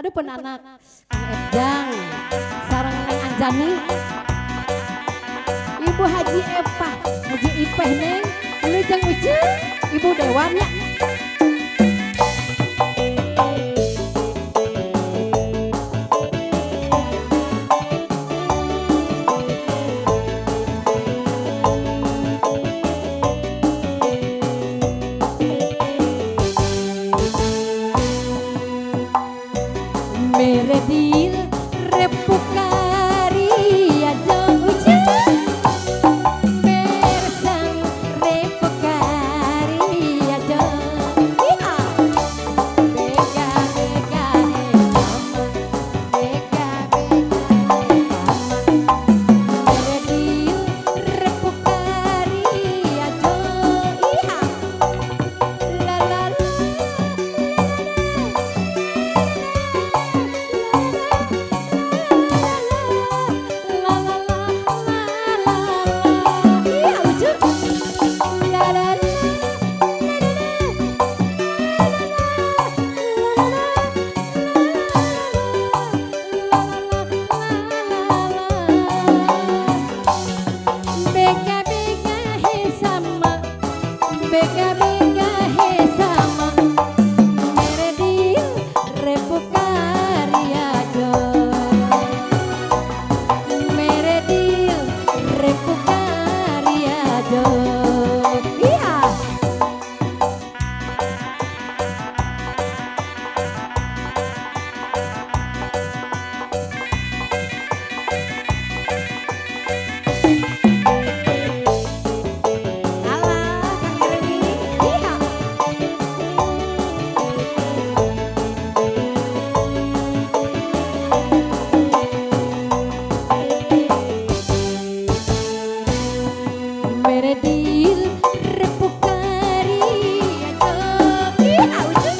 Aduh pun anak Kang Ebjang sareng Neng Anjani, Ibu Haji Epah, Haji Ipeh Neng, Wilujeng Ucu, Ibu Dewan ya. Mere dil re pukari aja ucu, mere sang re pukari aja. Bega bega he mama, bega bega he mama. Mere dil re pukari aja. La la la. Bega bega he sama, bega bega he sama. Mere dil re pukari aja, mere dil re pukari aja. Iya. Alah, Kang Erwi. Iya. Mere dil re pukari aja. Iya, ucu.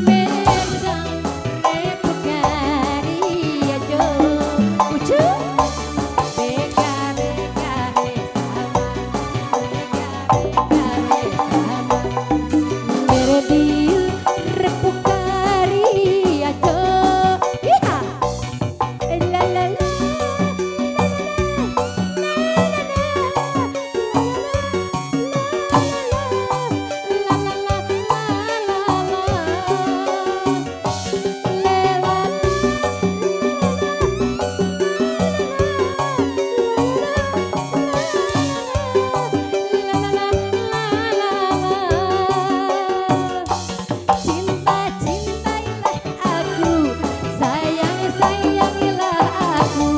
Mere sang re pukari aja. Ucu. Bega bega he sama, bega bega he sama. Mere dil re pukari aja. Iya. La la la. Cinta cintailah aku, sayang sayangilah aku.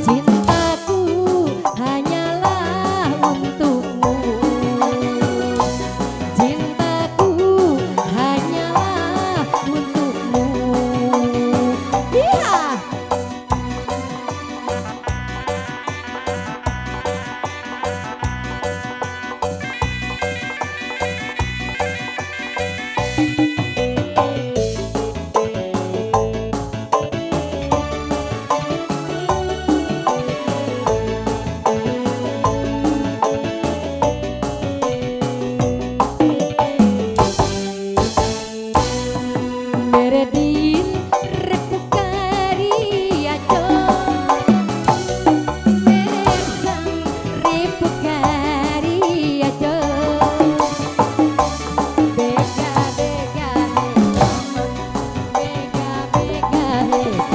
Cintaku hanyalah untukmu, cintaku hanyalah untukmu. Iya. Mere dil re pukari aja, mere sang re pukari aja. Bega bega he sama, bega bega he